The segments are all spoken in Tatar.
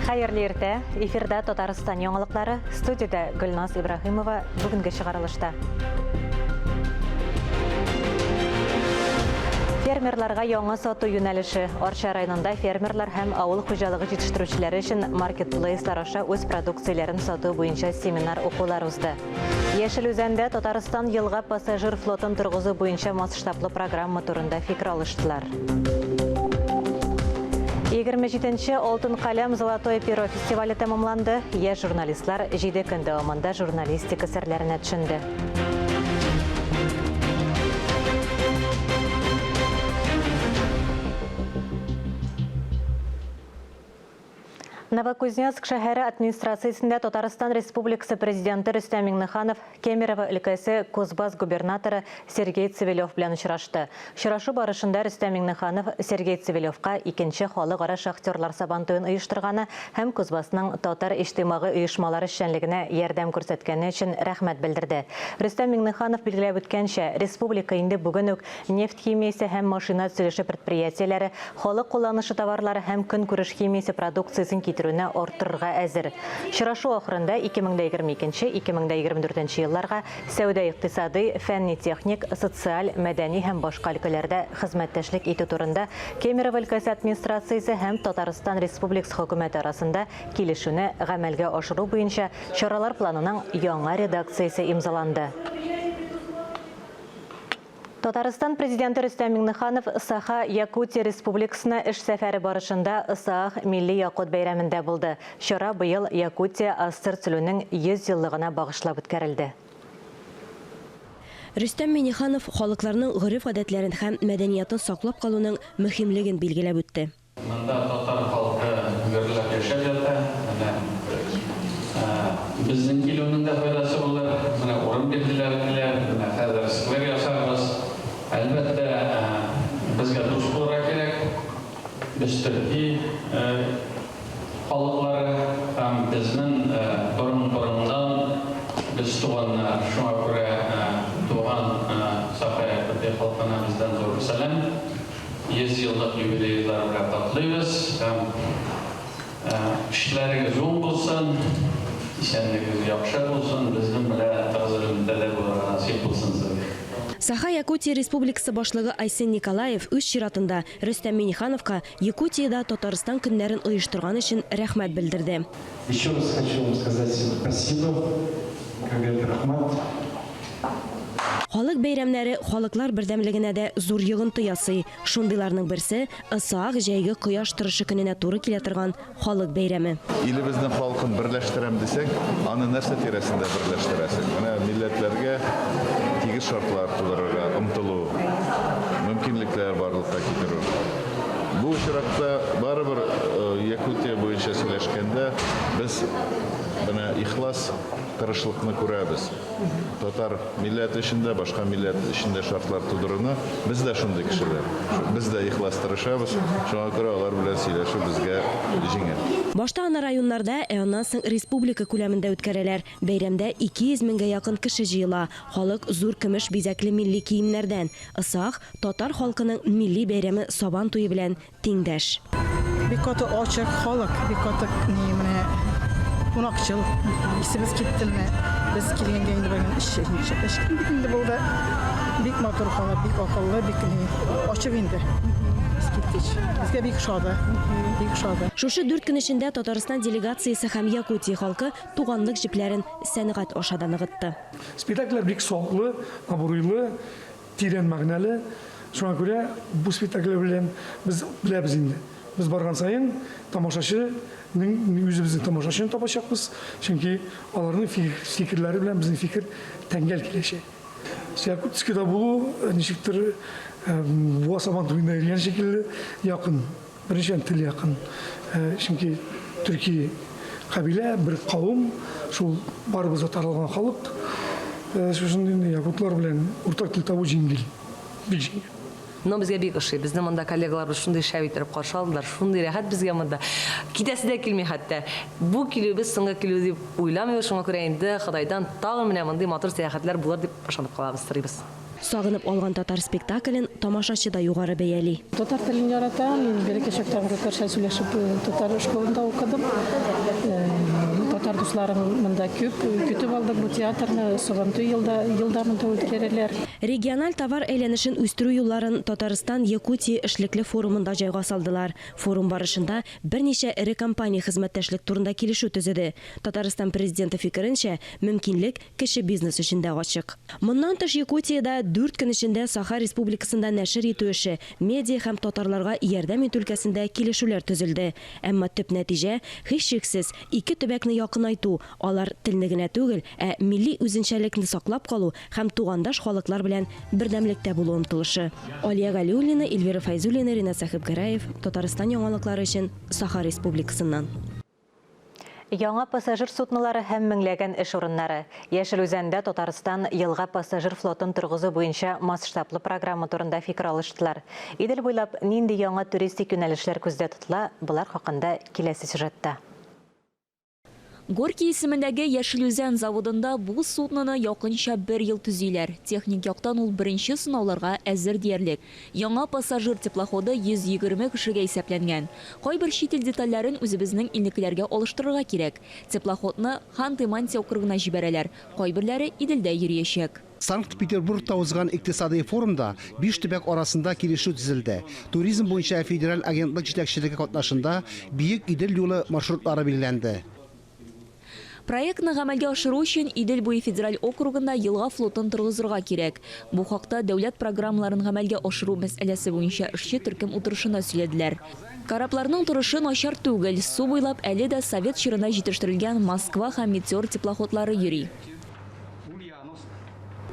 Хәерле иртә. Эфирда Татарстан яңалыклары. Студиядә Гөлназ Ибраһимова бүгенге чыгарылышта. Фермерларга яңа сату юнәлеше. Арча районында фермерлар һәм авыл хуҗалыгы җитештерүчеләре өчен маркетплейслар аша үз продукцияләрен сату буенча семинар укулар узды. Яшел Үзәндә Татарстан елга пассажир флотын торгызу буенча масштаблы программа турында фикер алыштылар. 27-нче Алтын каләм Золотое перо фестивале тәмамланды. Яшь журналистлар 7 көн дәвамында журналистика серләренә төшенде. Новокузнецк шәһәре администрациясендә Татарстан Республикасы Президенты Рөстәм Миңнеханов Кемерово өлкәсе Кузбасс губернаторы Сергей Цивилев белән очрашты. Очрашу барышында Рөстәм Миңнеханов Сергей Цивилевка икенче халыкара шахтерлар сабантуен оештырганы һәм Кузбассның татар иҗтимагый оешмалары эшчәнлегенә ярдәм күрсәткәне өчен рәхмәт белдерде. Рөстәм Миңнеханов билгеләп үткәнчә, республика инде бүген үк нефть химиясе һәм машина төзелеше предприятиеләре халык кулланышы товарлары һәм көнкүреш химиясе продукциясен китерүне арттырырга әзер. Очрашу ахырында 2022-2024 елларга сәүдә-икътисадый, фәнни-техник, социаль, мәдәни һәм башка өлкәләрдә хезмәттәшлек итү турында Кемерово өлкәсе администрациясе һәм Татарстан Республикасы Хөкүмәте арасында килешүне гамәлгә ашыру буенча чаралар планының яңа редакциясе имзаланды. Татарстан Президенты Рөстәм Миңнеханов Саха, Якутия Республикасына эш сәфәре барышында Ысаах милли якут бәйрәмендә булды. Чара быел Якутия АССР төзелүнең 100 еллыгына багышлап үткәрелде. Рөстәм Миңнеханов халыкларның гореф-гадәтләрен һәм мәдәниятын саклап калуның мөһимлеген билгеләп үтте. Монда татар халкы гөрләп яшәп ята. Менә безнең килүнең дә файдасы булыр. Менә урын бирделәр диләр. Менә хәзер сквер ясарбыз. Әлбәттә, безгә дус булырга кирәк. Без төрки халыклары һәм безнең борын-борыннан без туганнар. Шуңа күрә туган Саха-Якутия халкына бездән зур сәлам. 100 еллык юбилейлар белән котлыйбыз һәм эшләрегез уң булсын, исәнлегегез яхшы булсын, безнең белән тыгыз элемтәдә булырга насыйп булсын сезгә. Саха-Якутия Республикасы Башлыгы Айсен Николаев үз чиратында Рөстәм Миңнехановка Якутиядә Татарстан көннәрен оештырган өчен рәхмәт белдерде. Еще раз хочу вам сказать спасибо, как говорит, рахмат. Халык бәйрәмнәре халыклар бердәмлегенә дә зур йогынты ясый. Шундыйларның берсе, Ысыах җәйге кояш торышы көненә туры килә торган халык бәйрәме. Илебезнең халкын берләштерәм дисәң, аны нәрсә тирәсендә берләштерәсең? Менә милләтләргә тигез шартлар тудырырга омтылу, мөмкинлекләр барлыкка китерү. Бу очракта барыбер Якутия буенча сөйләшкәндә без менә ихлас тырышлыкны күрәбез. Татар милләте өчен дә, башка милләт өчен дә шартлар тудыруны без дә шундый кешеләр. Без дә ихлас тырышабыз, шуңа күрә алар белән сөйләшү безгә җиңел. Башта аны районнарда, ә аннан соң республика күләмендә үткәрәләр. Бәйрәмдә 200 меңгә якын кеше җыела. Халык зур көмеш бизәкле милли киемнәрдән. Ысыах, татар халкының милли бәйрәме Сабан туе белән тиңдәш. Бик каты ачык халык, бик каты ни менә кунакчыл. Исебез китте менә. Без килгәнгә инде бүген өч өч көн бит инде булды. Бик матур халык, бик акыллы, бик ни ачык инде. Искиткеч. Безгә бик ошады. Бик ошады. Шушы дүрт көн эчендә Татарстан делегациясе һәм Якутия халкы туганлык җепләрен сәнгать аша да ныгытты. Спектакльләр бик саклы, абруйлы, Тирән мәгънәле. Шуңа күрә бу спектакль белән без беләбез инде. Без барган саен тамашачы ның үзебезнең тамашачыны табачакбыз, чөнки аларның фикерләре белән безнең фикер тәңгәл киләчәк. Якутскида булу ничектер Буа Сабан туенда йөргән шикелле якын. Беренчедән, тел якын. Чөнки төрки кабилә, бер кавым, шул барыбыз да таралган халык. Шушындый инде якутлар белән уртак тел табу җиңел, бик җиңел. Но безгә бик ошый. Безне монда коллегаларыбыз шундый шәп иттереп каршы алдылар, шундый рәхәт безгә монда. Китәсе дә килми хәтта. Бу килүебез соңгы килү дип уйламыйбыз, шуңа күрә инде Ходайдан тагын менә мондый матур сәяхәтләр булыр дип ышанып калабыз, сорыйбыз. Сагынып алган татар спектаклен тамашачы да югары бәяли. Татар телен яратам, мин бәләкәй чактан татарча сөйләшеп татар школында укыдым. Татар дусларым монда күп, көтеп алдык бу театрны, Сабантуй елда, елда монда үткәрәләр. Региональ товар әйләнешен үстерү юлларын Татарстан-Якутия эшлекле форумында җайга салдылар. Форум барышында берничә эре компания хезмәттәшлек турында килешү төзеде. Татарстан Президенты фикеренчә, мөмкинлек кече бизнес өчен дә ачык. Моннан тыш, Якутиядә дүрт көн эчендә Саха Республикасында нәшер итү эше, медиа һәм татарларга ярдәм итү өлкәсендә килешүләр төзелде. Әмма төп нәтиҗә, һичшиксез, ике төбәкне якынайту, алар телне генә түгел, ә милли үзенчәлекне саклап калу һәм тугандаш халыклар белән бердәмлектә булу омтылышы. Алия Галиуллина, Эльвира Фәйзуллина, Ринат Сәхипгәрәев, Татарстан яңалыклары өчен Саха Республикасыннан. Яңа пассажир суднолары һәм меңләгән эш урыннары. Яшел Үзәндә Татарстан елга пассажир флотын торгызу буенча масштаблы программа турында фикер алыштылар. Идел буйлап нинди яңа туристик юнәлешләр күздә тотыла, болар хакында киләсе сюжетта. Горький исемендәге Яшел Үзән заводында бу судноны якынча бер ел төзиләр. Техник яктан ул беренче сынауларга әзер диярлек. Яңа пассажир теплоходы 120 кешегә исәпләнгән. Кайбер чит ил детальләрен үзебезнең илнекеләргә алыштырырга кирәк. Теплоходны Ханты-Манси округына җибәрәләр, кайберләре Иделдә йөриячәк. Санкт-Петербургта узган икътисадый форумда биш төбәк арасында килешү төзелде. Туризм буенча федераль агентлык җитәкчелеге катнашында Биек Идел юлы маршрутлары билгеләнде. Проектны гамәлгә ашыру өчен Идел буе федераль округында елга флотын торгызырга кирәк. Бу хакта дәүләт программаларын гамәлгә ашыру мәсьәләсе буенча эшче төркем утырышында сөйләделәр. Корабларның торышы начар түгел, су буйлап әле дә совет чорында җитештерелгән Москва һәм Метеор теплоходлары йөри.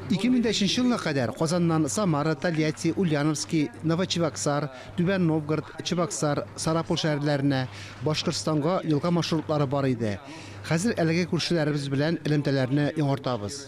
2003 елга кадәр Казаннан Самара, Тольятти, Ульяновски, Новочебоксар, Түбән Новгород, Чебоксар, Сарапул шәһәрләренә, Башкортстанга елга маршрутлары бар иде. Хәзер әлеге күршеләребез белән элемтәләрне яңартабыз.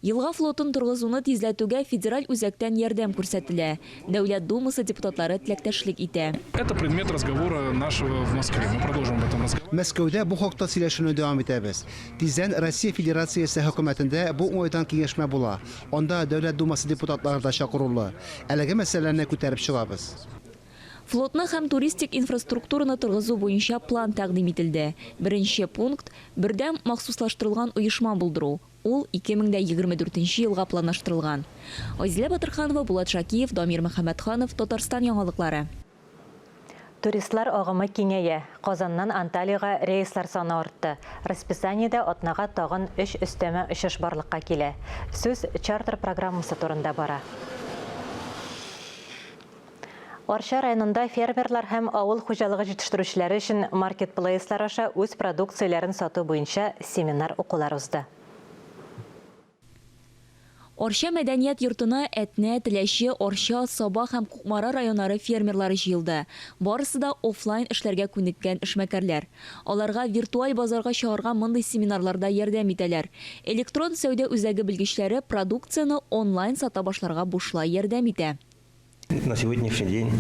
Елга флотын торгызуны тизләтүгә федераль үзәктән ярдәм күрсәтелә. Дәүләт Думасы депутатлары теләктәшлек итә. Это предмет разговора нашего в Москве. Мы продолжим об этом разговор. Мәскәүдә бу хакта сөйләшүне дәвам итәбез. Тиздән Россия Федерациясе Хөкүмәтендә бу уңайдан киңәшмә була. Анда Дәүләт Думасы депутатлары да чакырулы. Әлеге мәсьәләне күтәреп чыгабыз. Флотны һәм туристик инфраструктураны торгызу буенча план тәкъдим ителде. Беренче пункт, бердәм махсуслаштырылган оешма булдыру. Ул 2024 нче елга планлаштырылган. Айзилә Батырханова, Булат Шакиев, Дамир Мөхәммәтханов, Татарстан яңалыклары. Туристлар агымы киңәя. Казаннан Анталиягә рейслар саны артты. Расписаниедә атнага тагын өч өстәмә очыш барлыкка килә. Сүз чартер программасы турында бара. Арча районында фермерлар һәм авыл хуҗалыгы җитештерүчеләре өчен маркетплейслар аша үз продукцияләрен сату буенча семинар-укулар узды. Арча мәдәният йортына Әтнә, Теләче, Арча, Саба һәм Кукмара районнары фермерлары җыелды. Барысы да офлайн эшләргә күнеккән эшмәкәрләр. Аларга виртуаль базарга чыгарга мондый семинарларда ярдәм итәләр. Электрон сәүдә үзәге белгечләре продукцияне онлайн сата башларга бушлай ярдәм итә. На сегодняшний день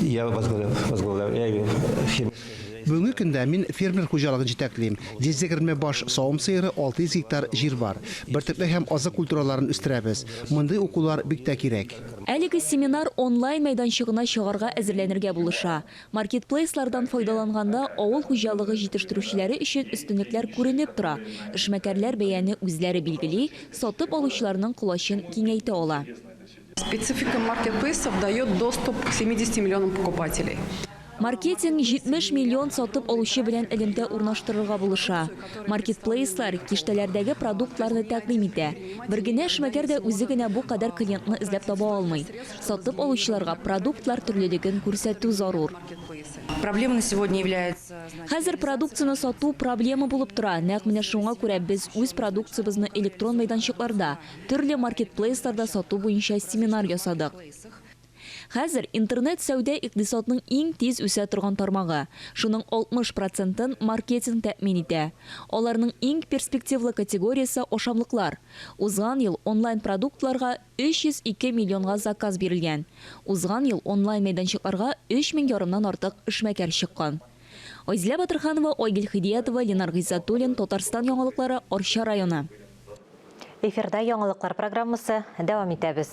я возглавляю фирму. Бүгенге көндә мин фермер хуҗалыгын җитәклим. 120 баш савым сыеры, 600 гектар җир бар. Бөртекле һәм азык культураларын үстерәбез. Мондый укулар бик тә кирәк. Әлеге семинар онлайн мәйданчыгына чыгарга әзерләнергә булыша. Маркетплейслардан файдаланганда авыл хуҗалыгы җитештерүчеләре өчен өстенлекләр күренеп тора. Эшмәкәрләр бәяне үзләре билгели, сатып алучыларның колачын киңәйтә ала. Специфика маркетплейсов дает доступ к 70 миллионам покупателей. Маркетинг 70 миллион сатып алучы белән элемтә урнаштырырга булыша. Маркетплейслар киштәләрдәге продуктларны тәкъдим итә. Бер генә эшмәкәр дә үзе генә бу кадәр клиентны эзләп таба алмый. Сатып алучыларга продуктлар төрлелеген күрсәтү зарур. Проблема на сегодня является... Хәзер продукцияне сату проблема булып тора. Нәкъ менә шуңа күрә без үз продукциябезне электрон мәйданчыкларда, төрле маркетплейсларда сату буенча семинар ясадык. Хәзер интернет-сәүдә икътисадның иң тиз үсә торган тармагы. Шуның 60 процентын маркетинг тәэмин итә. Аларның иң перспективлы категориясе ашамлыклар. Узган ел онлайн продуктларга 302 миллионга заказ бирелгән. Узган ел онлайн мәйданчыкларга 3 мең ярымнан артык эшмәкәр чыккан. Айзилә Батырханова, Айгөл Хидиятова, Ленар Гыйззәтуллин, Татарстан яңалыклары, Арча районы. Эфирда яңалыклар программасы дәвам итәбез.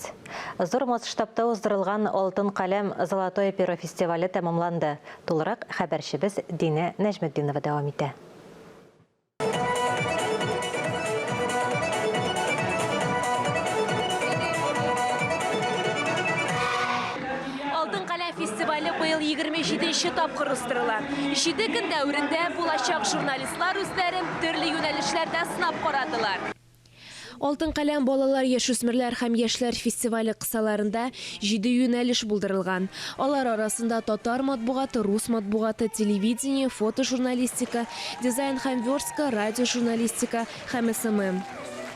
Зур масштабта уздырылган Алтын каләм Золотое перо фестивале тәмамланды. Тулырак хәбәрчебез Динә Нәҗметдинова дәвам итә. Алтын каләм фестивале быел 27 нче тапкыр уздырыла. Җиде көн дәверендә булачак журналистлар үзләрен төрле юнәлешләрдә сынап карадылар. Алтын каләм балалар, яшүсмерләр һәм яшьләр фестивале кысаларында җиде юнәлеш булдырылган. Алар арасында татар матбугаты, рус матбугаты, телевидение, фотожурналистика, дизайн һәм верстка, радиожурналистика һәм SMM.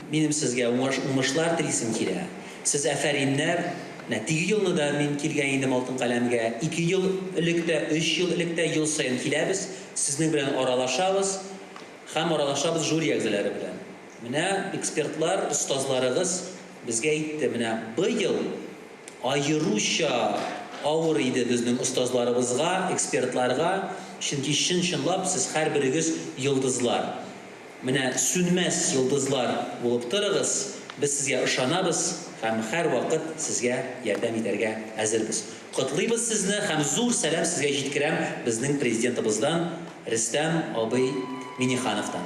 Минем сезгә уңыш, уңышлар телисем килә. Сез афәриннәр. Менә теге елны да мин килгән идем Алтын каләмгә. Ике ел элек тә, өч ел элек тә ел саен киләбез, сезнең белән аралашабыз һәм аралашабыз жюри әгъзалары белән. Менә экспертлар, остазларыгыз безгә әйтте, менә быел аеруча авыр иде безнең остазларыбызга, экспертларга, чөнки чын-чынлап сез һәрберегез йолдызлар. Менә сүнмәс йолдызлар булып торыгыз, без сезгә ышанабыз һәм һәрвакыт сезгә ярдәм итәргә әзербез. Котлыйбыз сезне һәм зур сәлам сезгә җиткерәм безнең Президентыбыздан Рөстәм абый Миннехановтан.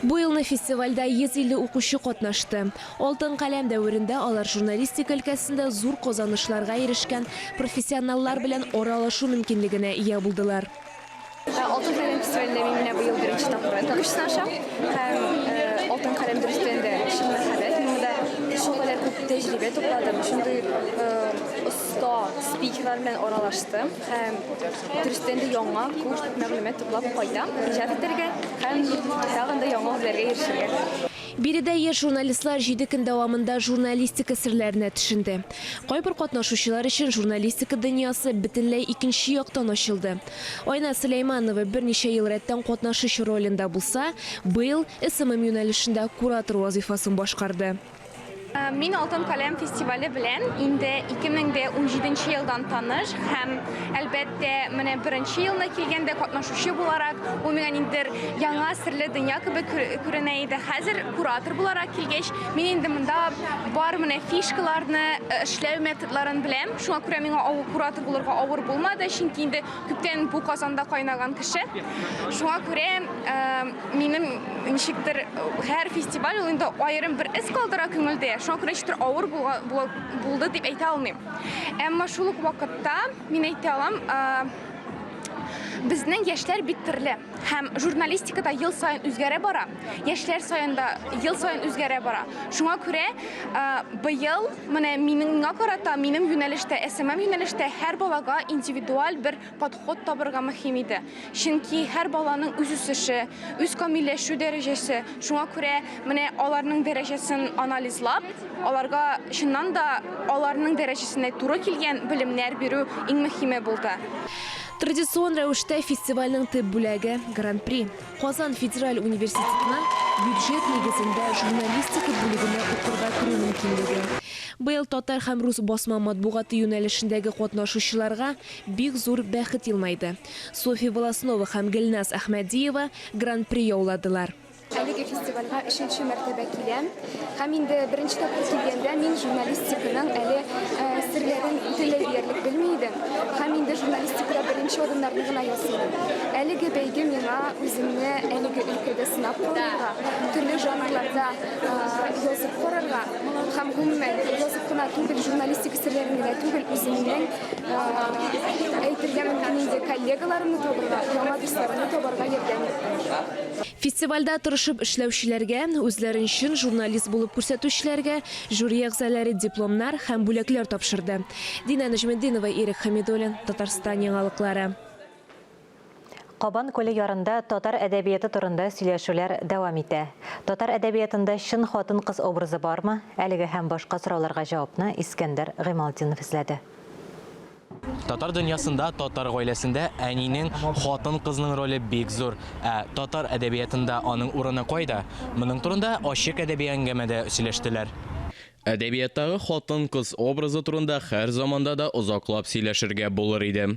Бу елны фестивальдә 150 укучы катнашты. Алтын каләм дәверендә алар журналистика өлкәсендә зур казанышларга ирешкән профессионаллар белән аралашу мөмкинлегенә ия булдылар. Алтын каләм фестивалендә мин менә быел беренче тапкыр көч сынашам. Һәм Алтын каләм дөрестән дә чын мәхәббәт. Мин монда шулкадәр күп тәҗрибә тупладым, шундый оста спикерлар белән аралаштым һәм дөрестән дә яңа күп мәгълүмат туплап кайтам, иҗат итәргә һәм тагын да яңа үрләргә ирешергә. Биредә яшь журналистлар җиде көн дәвамында журналистика серләренә төшенде. Кайбер катнашучылар өчен журналистика дөньясы бөтенләй икенче яктан ачылды. Айназ Сөләйманова берничә ел рәттән катнашучы ролендә булса, быел SMM юнәлешендә куратор вазыйфасын башкарды. Мин Алтын каләм фестивале белән инде 2017 нче елдан таныш һәм, әлбәттә, менә беренче елны килгәндә катнашучы буларак, ул миңа ниндидер яңа серле дөнья кебек күренә иде. Хәзер куратор буларак килгәч, мин инде монда бар менә фишкаларны, эшләү методларын беләм. Шуңа күрә миңа куратор булырга авыр булмады, чөнки инде күптән бу казанда кайнаган кеше. Шуңа күрә минем ничектер һәр фестиваль ул инде аерым бер эз калдыра күңелдә. Шуңа күрә ничектер авыр булды дип әйтә алмыйм. Әмма шул ук вакытта мин әйтә алам, безнең яшьләр бик төрле һәм журналистика да ел саен үзгәрә бара. Яшьләр саен да ел саен үзгәрә бара. Шуңа күрә быел Менә минем миңа карата, минем юнәлештә, SMM юнәлештә һәр балага индивидуаль бер подход табырга мөһим иде. Чөнки һәр баланың үз үсеше, үз камилләшү дәрәҗәсе. Шуңа күрә менә аларның дәрәҗәсен анализлап, аларга чыннан да аларның дәрәҗәсенә туры килгән белемнәр бирү иң мөһиме булды. Традицион рәвештә фестивальнең төп бүләге, Гран-при. Казан федераль университетына бюджет нигезендә журналистика бүлегенә укырга керү мөмкинлеге. Быел татар һәм рус басма матбугаты юнәлешендәге катнашучыларга бик зур бәхет елмайды. Софья Волостнова һәм Гөлназ Әхмәдиева Гран-при яуладылар. Әлеге фестивальгә өченче мәртәбә киләм. Һәм инде беренче тапкыр килгәндә мин журналистиканың әле серләрен бөтенләй диярлек белми идем. Һәм инде журналистикада беренче адымнарны гына ясый идем. Әлеге бәйге миңа үземне әлеге өлкәдә сынап карарга, төрле жанрларда язып карарга һәм гомумән язып кына түгел, журналистика серләрен генә түгел, үземнең әйтергә мөмкин инде коллегаларымны табырга, яңа дусларымны табарга ярдәм итте. Фестивальдә тырышып эшләүчеләргә, үзләрен чын журналист булып күрсәтүчеләргә жюри әгъзалары дипломнар һәм бүләкләр тапшырды. Динә Нәҗметдинова, Ирек Хәмидуллин, Татарстан яңалыклары. Кабан күле ярында татар әдәбияты турында сөйләшүләр дәвам итә. Татар әдәбиятында чын хатын-кыз образы бармы? Әлеге һәм башка сорауларга җавапны Искәндәр Гыймалтдинов эзләде. Татар дөньясында, татар гаиләсендә әнинең, хатын-кызның роле бик зур. Ә татар әдәбиятында аның урыны кайда? Моның турында ачык әдәби әңгәмәдә сөйләштеләр. Әдәбияттагы хатын-кыз образы турында һәр заманда да озаклап сөйләшергә булыр иде.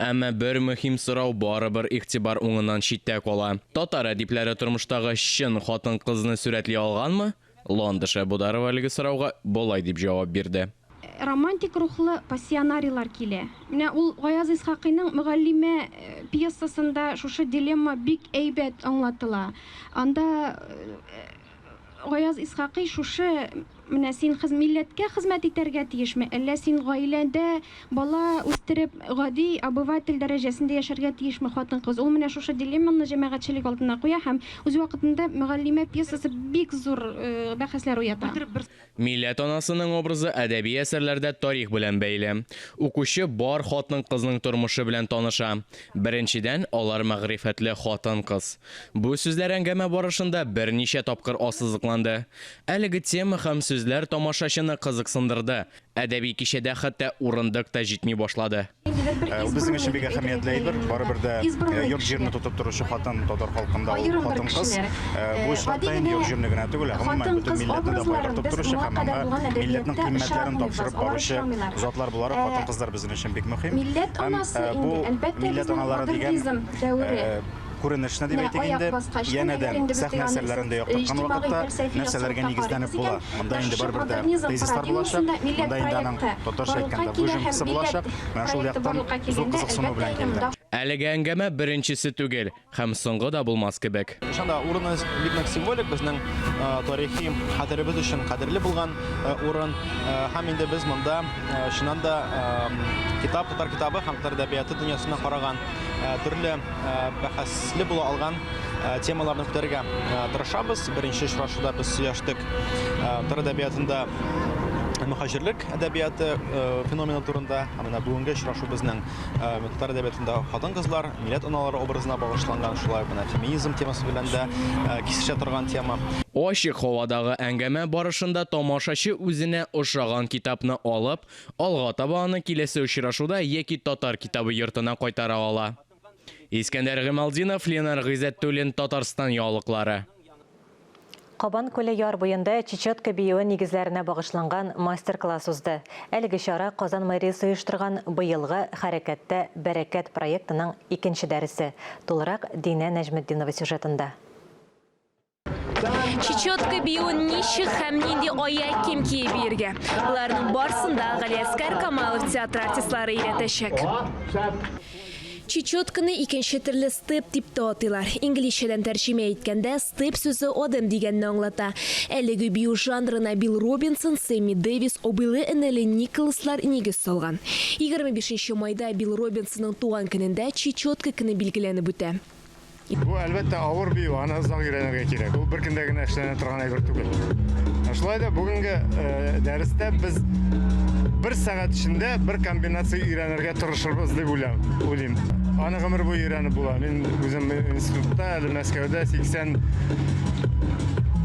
Әмма бер мөһим сорау барыбер игътибар уңыннан читтә кала. Татар әдипләре тормыштагы чын хатын-кызны сурәтли алганмы? Ландыш Әбүдарова әлеге сорауга болай дип җавап бирде. Романтик рухлы пассионарийлар килә. Менә ул Гаяз Исхакыйның Мөгаллимә пьесасында шушы дилемма бик әйбәт аңлатыла. Анда Гаяз Исхакый шушы менә син хез милләткә хезмәт итәргә тиешме, әллә син гаиләдә бала үстереп, гади обыватель дәрәҗәсендә яшәргә тиешме хатын-кыз? Ул менә шушы дилемманы җәмәгатьчелек алдына куя һәм үз вакытында Мөгаллимә пьесасы бик зур бәхәсләр уята. Милләт анасының образы әдәби әсәрләрдә тарих белән бәйле. Укучы бар хатын-кызның тормышы белән таныша. Беренчедән, алар мәгърифәтле хатын-кыз. Бу сүзләр әңгәмә барышында берничә тапкыр ассызыкланды. Әлеге тема һәм сүзләр тамашачыны кызыксындырды. Әдәби кичәдә хәтта урындык та җитми башлады. Ул безнең өчен бик әһәмиятле әйбер. Барыбер дә йорт-җирне тотып торучы хатын татар халкында ул хатын-кыз. Бу очракта инде йорт-җирне генә түгел, ә гомумән бөтен милләтне дә кайгыртып торучы һәм аңа милләтнең кыйммәтләрен тапшырып баручы затлар буларак хатын-кызлар безнең өчен бик мөһим. Һәм бу милләт аналары дигән күренешне дип әйтик инде, янәдән сәхнә әсәрләрендә яктырткан вакытта нәрсәләргә нигезләнеп була? Монда инде барыбер дә тезислар булачак, монда инде аның татарча әйткәндә выжимкасы булачак. Менә шул яктан зур кызыксыну белән килдем. Әлеге әңгәмә беренчесе түгел һәм соңгы да булмас кебек. Чыннан да, урыны бик нык символик, безнең тарихи хәтеребез өчен кадерле булган урын. Һәм инде без монда чыннан да китап, татар китабы һәм татар әдәбияты дөньясына караган төрле бәхәсле була алган темаларны күтәрергә тырышабыз. Беренче очрашуда без сөйләштек татар әдәбиятында мөхаҗирлек әдәбияты феномены турында. Ә менә бүгенге очрашу безнең татар әдәбиятында хатын-кызлар, милләт аналары образына багышланган, шулай ук менә феминизм темасы белән дә кисешә торган тема. Ачык һавадагы әңгәмә барышында тамашачы үзенә ошаган китапны алып, алга таба аны киләсе очрашуда яки Татар китабы йортына кайтара ала. Искәндәр Гыймалтдинов, Ленар Гыйзәтуллин, Татарстан яңалыклары. Кабан күле яр буенда чечетка биюе нигезләренә багышланган мастер-класс узды. Әлеге чара Казан мэриясе оештырган быелгы Хәрәкәттә бәрәкәт проектының икенче дәресе. Тулырак Динә Нәҗметдинова сюжетында. Чечетка биюен ничек һәм нинди аяк кием киеп биергә? Боларның барсын да Галиәскәр Камалов театры артистлары өйрәтәчәк. Чечетканы икенче төрле степ дип тә атыйлар. Инглизчәдән тәрҗемә иткәндә, степ сүзе адым дигәнне аңлата. Әлеге бию жанрына Билл Робинсон, Сэмми Дэвис, абыйлы-энеле Николаслар нигез салган. 25 нче майда Билл Робинсонның туган көнендә Чечетка көне билгеләнеп үтә. Бу, әлбәттә, авыр бию, аны озак өйрәнергә кирәк. Ул бер көндә генә эшләнә торган әйбер түгел. Ә шулай да бүгенге э, дәрестә без бер сәгать эчендә бер комбинация өйрәнергә тырышырбыз дип уйлыйм. Аны гомер буе өйрәнеп була. Мин үзем институтта, әле Мәскәүдә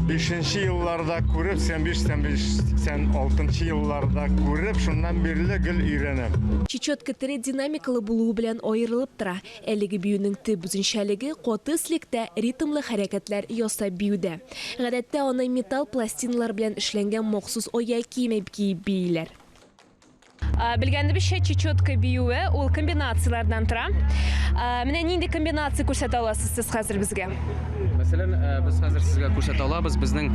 85 елларда күреп, 85, 86 елларда күреп, шуннан бирле гел өйрәнәм. Чечетка тере динамикалы булуы белән аерылып тора. Әлеге биюнең төп үзенчәлеге, каты өслектә ритмлы хәрәкәтләр ясап биюдә. Гадәттә, аны металл пластиналар белән эшләнгән махсус аяк киеме киеп бииләр. Белгәнебезчә, чечетка биюе ул комбинацияләрдән тора. Менә нинди комбинация күрсәтә аласыз сез хәзер безгә? Мәсәлән, без хәзер сезгә күрсәтә алабыз, безнең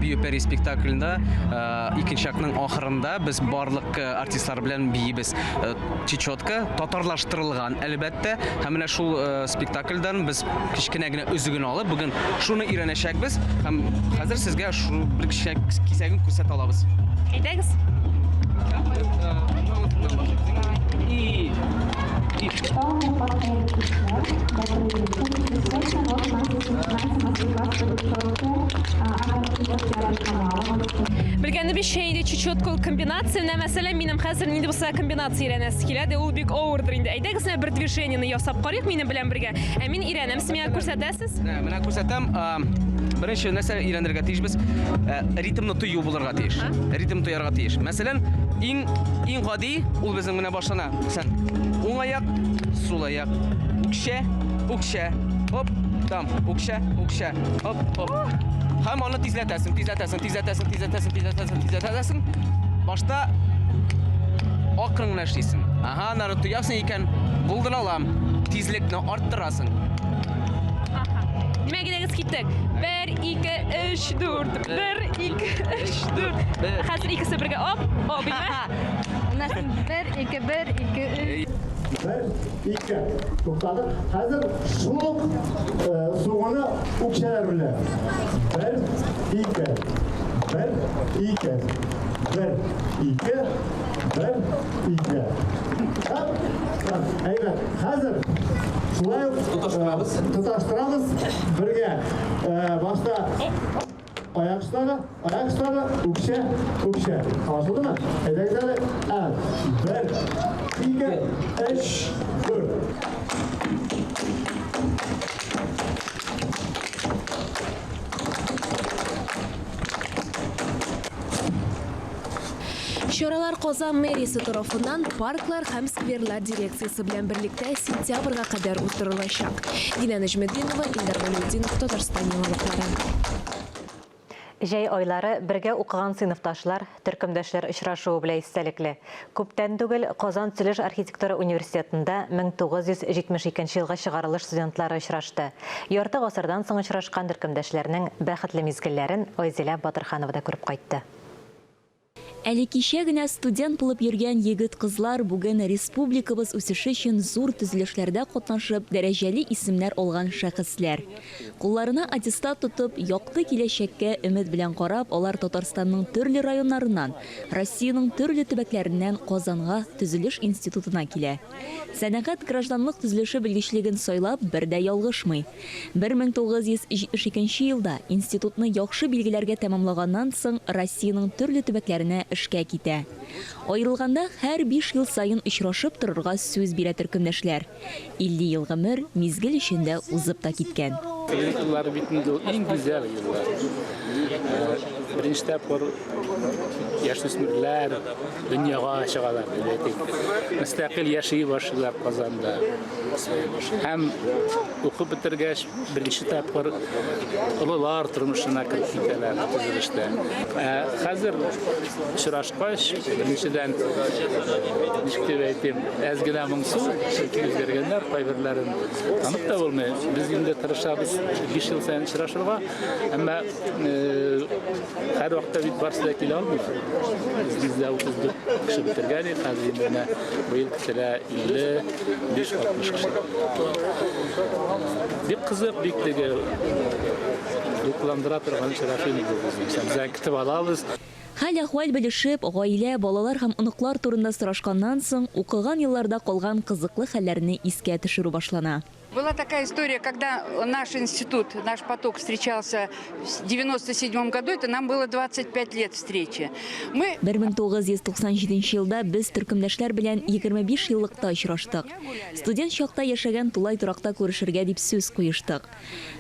Бию пәри спектаклендә икенче актның ахырында без барлык артистлар белән биибез. Чечетка татарлаштырылган, әлбәттә. Һәм менә шул э, спектакльдән без кечкенә генә өзеген алып, бүген шуны өйрәнәчәкбез. Һәм хәзер сезгә шул бер кечкенә кисәген күрсәтә алабыз. Әйдәгез. И, и. Белгәнебезчә, инде чечетка ул комбинация. Менә, мәсәлән, минем хәзер нинди булса комбинация өйрәнәсе килә, дә ул бик авырдыр инде. Әйдәгез, менә бер движениене ясап карыйк минем белән бергә. Ә мин өйрәнәм, сез миңа күрсәтәсез. Менә, менә күрсәтәм. Беренче нәрсә өйрәнергә тиешбез? Ритмны тою булырга тиеш. Ритм тоярга тиеш. Мәсәлән, иң иң гади ул безнең менә башлана. Мәсәлән, уң аяк, сул аяк, үкчә, үкчә, оп. Там, үкчә, үкчә, оп, оп. Һәм аны тизләтәсең, тизләтәсең, тизләтәсең, тизләтәсең, тизләтәсең, тизләтәсең. Башта акрын гына эшлисең. Ага, аннары тоясың икән, булдыра алам. Тизлекне арттырасың. Димәк, әйдәгез киттек. 1 2 3 4 1 2 3 4. Хәзер икесе бергә. Оп, оп, битме? Аннан 1 2 1 2 3. Бер, ике. Туктадык. Хәзер шул ук сугуны үкчәләр белән. Бер, ике. Бер, ике. Бер, ике. Бер, ике. Һәм, әйбәт. Хәзер шулай ук тоташтырабыз. Тоташтырабыз бергә. Башта аяк очлары, аяк очлары, үкчә, үкчә. Аңлашылдымы? Әйдәгез әле. Ә, бер, ике, өч, дүрт. Чаралар Казан мэриясе тарафыннан парклар һәм скверлар дирекциясе белән берлектә сентябрьгә кадәр уздырылачак. Дилә Нәҗметдинова, Илдар Вәлиутдинов, Татарстан яңалыклары. Җәй айлары бергә укыган сыйныфташлар, төркемдәшләр очрашуы белән истәлекле. Күптән түгел Казан төзелеш архитектура университетында 1972 елгы чыгарылыш студентлары очрашты. Ярты гасырдан соң очрашкан төркемдәшләрнең бәхетле мизгелләрен Айзилә Батырханова да күреп кайтты. Әле кичә генә студент булып йөргән егет-кызлар бүген республикабыз үсеше өчен зур төзелешләрдә катнашып, дәрәҗәле исемнәр алган шәхесләр. Кулларына аттестат тотып, якты киләчәккә өмет белән карап, алар Татарстанның төрле районнарыннан, Россиянең төрле төбәкләреннән Казанга төзелеш институтына килә. Сәнәгать гражданлык төзелеше белгечлеген сайлап, бер дә ялгышмый. 1972 елда институтны яхшы билгеләргә тәмамлаганнан соң Россиянең төрле төбәкләренә эшкә китә. Аерылганда һәр биш ел саен очрашып торырга сүз бирә төркемдәшләр. 50 ел гомер мизгел эчендә узып та киткән. Студент еллары бит инде ул иң гүзәл еллар. Беренче тапкыр яшүсмерләр дөньяга чыгалар, дип әйтик. Мөстәкыйль яши башлыйлар Казанда. Һәм укып бетергәч, беренче тапкыр олылар тормышына кереп китәләр төзелештә. Ә хәзер очрашкач, беренчедән, ничек дип әйтим, әз генә моңсу, чөнки үзгәргәннәр, кайберләрен танып та булмый. Без инде тырышабыз 5 ел саен очрашырга, әмма һәрвакытта бит барысы да килә алмый. Бездә 34 кеше бетергән идек, хәзер инде менә быел көтелә 55-60 кеше. Бик кызык, бик теге дулкынландыра торган очрашу инде бу безнең. Без аны көтеп алабыз. Хәл-әхвәл белешеп, гаилә, балалар һәм оныклар турында сорашканнан соң, укыган елларда калган кызыклы хәлләрне искә төшерү башлана. Была такая история, когда наш институт, наш поток встречался в 97 году, это нам было 25 лет встречи. Мы 1997 елда без төркемдәшләр белән 25 еллыкта очраштык. Студент чакта яшәгән тулай торакта күрешергә дип сүз куештык.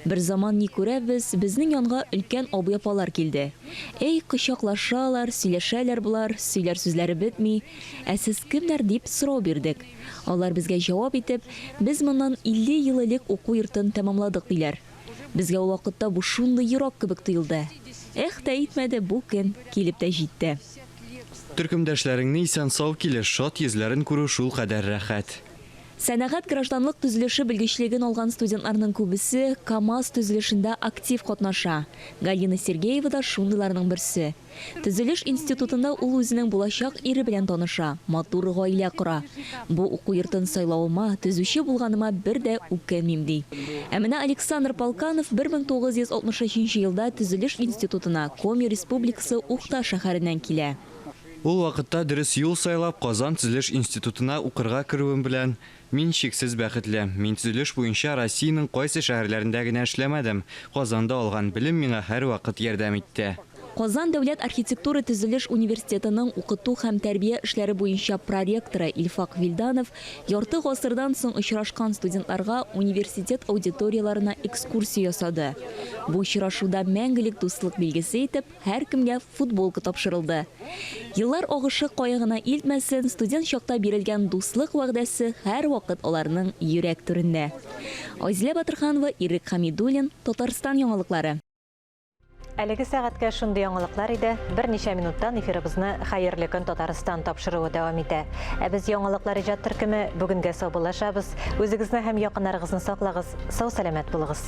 Берзаман ни күрәбез, безнең янга өлкән абый-апалар килде. Әй, кочаклашалар, сөйләшәләр болар, сөйләр сүзләре бетми. Ә сез кемнәр дип сорау бирдек. Алар безгә җавап итеп, Без моннан 50 ел элек уку йортын тәмамладык, диләр. Безгә ул вакытта бу шундый ерак кебек тоелды. Эх тә итмәде, бу көн килеп тә җитте. Төркемдәшләреңне исән-сау килеш, шат йөзләрен күрү шулкадәр рәхәт. Сәнәгать гражданлык төзелеше белгечлеген алган студентларның күбесе КАМАЗ төзелешендә актив катнаша. Галина Сергеева да шундыйларның берсе. Төзелеш институтында ул үзенең булачак ире белән таныша, матур гаилә кора. Бу уку йортын сайлавыма, төзүче булганыма бер дә үкенмим, ди. Ә менә Александр Полканов 1963 елда төзелеш институтына Коми Республикасы Ухта шәһәреннән килә. Ул вакытта дөрес юл сайлап, Казан төзелеш институтына укырга керүем белән мин чиксез бәхетле. Мин төзелеш буенча Россиянең кайсы шәһәрләрендә генә эшләмәдем, Казанда алган белем миңа һәрвакыт ярдәм итте. Казан дәүләт архитектура-төзелеш университетының укыту һәм тәрбия эшләре буенча проректоры Илфак Вилданов ярты гасырдан соң очрашкан студентларга университет аудиторияләренә экскурсия ясады. Бу очрашуда мәңгелек дуслык билгесе итеп һәркемгә футболка тапшырылды. Еллар агышы кая гына илтмәсен, студент чакта бирелгән дуслык вәгъдәсе һәрвакыт аларның йөрәк түрендә. Айзилә Батырханова, Ирек Хәмидуллин, Татарстан яңалыклары. Әлеге сәгатькә шундый яңалыклар иде. Берничә минуттан эфирыбызны Хәерле көн Татарстан тапшыруы дәвам итә. Ә без яңалыклар иҗат төркеме бүгенгә саубуллашабыз. Үзегезне һәм якыннарыгызны саклагыз, сау-сәламәт булыгыз.